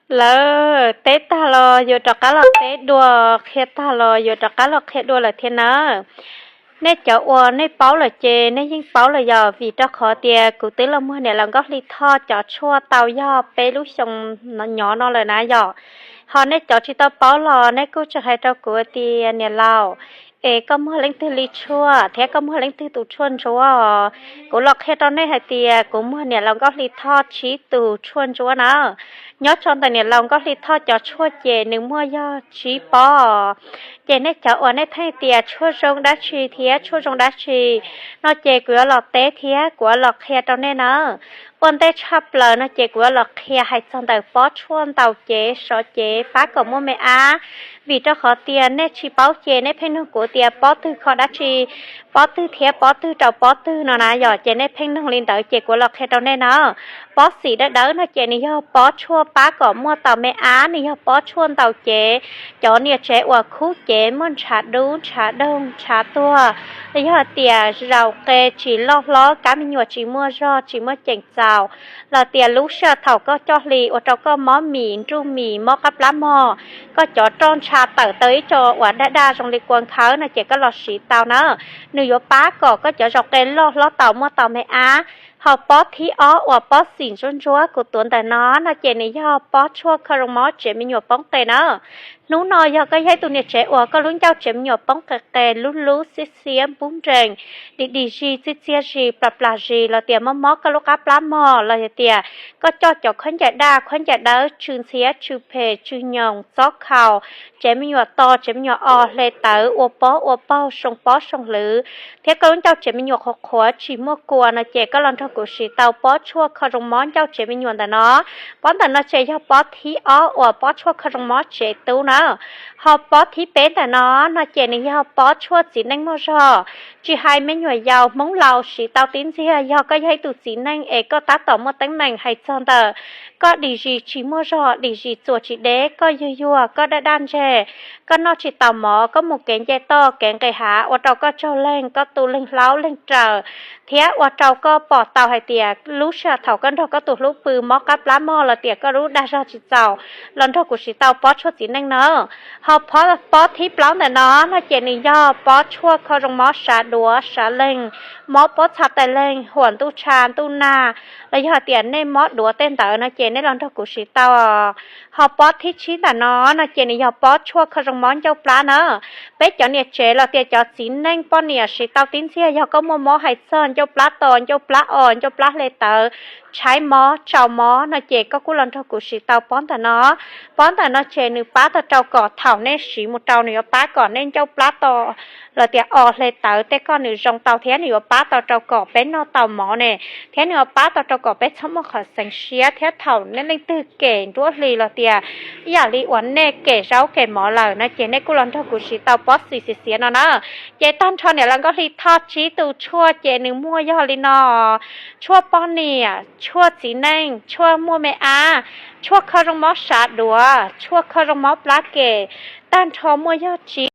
Lawv teb tag los yuav rov qab los teb dua, qhia tag los yuav rov qab los qhia dua lawm thiab nawb. Nej cov uas nej paub lawm ces nej yeej paub lawm yom, vim rau qhov tias kuv twb los muag niam laus Nkauj Hli Thoj cov tshuaj tau yog peb lub xyoo nyob no lawm na yom. Ho nej cov tsis tau paub los nej kuj tseem hais rau kuv tias niam laus, es koj muag leej twg li tshuaj thiab koj muag leej twg tus tshuaj ntsuab? Kuv los qhia rau nej hais tias kuv muag niam laus Nkauj Hli Thoj tsib tus tshuaj ntsuab na. Nyob rau ntawm niam laus Nkauj Hli Thoj cov tshuaj ces nws muaj yog tsib pob. Ces nej cov uas nej thaij tias tshuaj zoo dab tsi thiab tshuaj zoo dab tsi no ces kuv yuav los teb thiab kuv yuav los qhia rau nej na. Ua ntej tshaj plaws no ces kuv yuav los qhia hais txog ntawm pob tshuaj ntaus cev sov cev pab kom muaj me ab. Vim rau qhov tias nej tsis paub ces nej pheej nug kuv tias pob twg kho dab tsi, pob twg thiab pob twg rau pob twg no na yom, ces nej pheej nug li ntawd ces kuv los qhia rau nej na. Pob xim dawb dawb no ces nws yog pob tshuaj pab kom muaj tau me ab, nws yog pob tshuaj ntaus cev cov niam tsev uas khub cev muaj ntshav dub, ntshav doog, ntshav tuag, los yog tias zaus qe tsis loj hlob, kab me nyuam tsis muaj zog, tsis muaj ceem txaus, los tias lub sij hawm thaum koj coj hli ua rau koj mob mis, nruj mis, mob qab plab mog, koj cov roj ntsha tawm tau ib co uas daj daj zoo li kua nkhawv no ces koj los siv tau na. Nws yuav pab kom koj cov zaus qe loj hlob tau muaj tau me ab. Ho pob thib ob uas pob xim ntsuab ntsuab kuv tuav ntawm no no ces nws yog pob tshuaj kho zoo mob tsev me nyuam poob qe na. Hnub no yog koj yog ib tug niam tsev uas koj lub ncauj tsev me nyuam poob qe qe, lub lub xiab xiab, npub nrees, dim dim zis, txiab txiab zis, plas plas zis, los tias mob mob koj lub qab plab mog, los yog tias koj coj cov khaub ncaws daj khaub ncaws dawb tsw ntxhiab tsw phem tsw nyoos txob khaus, tsev me nyuam to tsev me nyuam o, hle tawv, ua pob ua paug, soo pob soo hlwv, thiab koj lub ncauj tsev me nyuam qhuav qhuav tsis muaj kua no ces koj los nrog kuv siv tau pob tshuaj kho zoo mob ncauj tsev me nyuam ntawm no. Pob ntawm no ces yog pob thib ob uas pob tshuaj kho zoo mob tsev tub na. Ho pob thib peb ntawm no no ces nws yog pob tshuaj txiv neej muaj zog. Tsis hais me nyuam yaus hmoob laus siv tau tib ntxiag, yog koj yog ib tug txiv neej es koj tab tom muaj teeb meem hais txog ntawm koj dim zis tsis muaj zog, dim zis txuas tsis deb, koj yuag yuag, koj daj daj ntseg, koj noj tsis tau mov, koj mus kev nce toj kev nqis hav ua rau koj tsaug leeg, koj tu leeg hlaub leeg raws, thiab ua rau koj pom tau hais tias lub sij hawm thaum koj nrog koj tus hlub pw mob qab plab mog los tias koj lub dag zog tsis txaus, los nrog kuv siv tau pob tshuaj txiv neej na. Ho pob thib plaub ntawm no no ces nws yog pob tshuaj kho zoo mob sav duav sav leeg, mob pob txha tais leeg, huam ntuj tsha ntuj nag, los yog tias nej mob duav tej ntawd no ces nej los nrog kuv siv tau. Ho pob thib tsib ntawm no no ces nws yog pob tshuaj kho zoo mob ncauj plab na. Peb cov niam tsev los tias cov txiv neej poj niam siv tau tib ntxiag, yog koj muaj mob hais txog ncauj plab to, ncauj plab o, ncauj plab hle tawv, tshaib mob, tsau mob no ces koj kuj los nrog kuv siv tau pob ntawm no. Pob ntawm no ces nws pab tau rau kom thaum nej siv mus rau nws yuav pab kom nej ncauj plab to los tias o hle tawv tej koj nws zoo tau thiab nws yuav pab tau rau kom peb noj tau mov ne, thiab nws yuav pab tau rau kom peb txhob muaj qhov xeev siab thiab thaum nej leej twg kem nruab hli los tias ib yam li uas nej kem zaub kem mov lawm no ces nej kuj los nrog kuv siv tau pob xim xiav xiav no na. Ces tag nrho niam laus Nkauj Hli Thoj tsib tus tshuaj ces nws muaj yog li no: tshuaj poj niam, tshuaj txiv neej, tshuaj muaj me ab, tshuaj kho zoo mob sav duav, tshuaj kho zoo mob plab kem, tag nrho muaj yog tsib